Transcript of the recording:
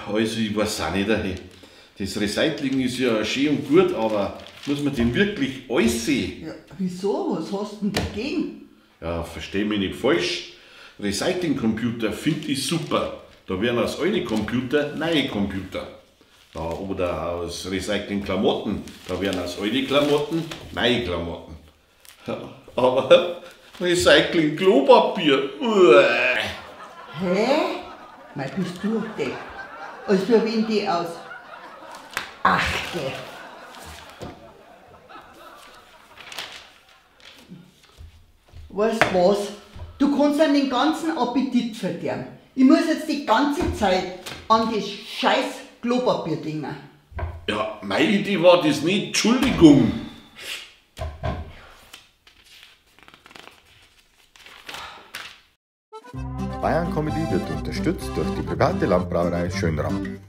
Also ich weiß auch nicht. Hey. Das Recycling ist ja schön und gut, aber muss man denn wirklich alles sehen? Ja, wieso? Was hast du denn dagegen? Ja, versteh mich nicht falsch. Recycling-Computer finde ich super. Da werden aus alten Computer neue Computer. Ja, oder aus Recycling-Klamotten. Da werden aus alten Klamotten neue Klamotten. Ja, aber Recycling-Klopapier. Uäh. Hä? Mei, bist du ein Depp. Also wenn die aus. Ach, geh. Weißt was? Du kannst an den ganzen Appetit verderben. Ich muss jetzt die ganze Zeit an das scheiß Klopapier denken. Ja, meine Idee war das nicht. Entschuldigung. Bayern Comedy wird unterstützt durch die private Landbrauerei Schönram.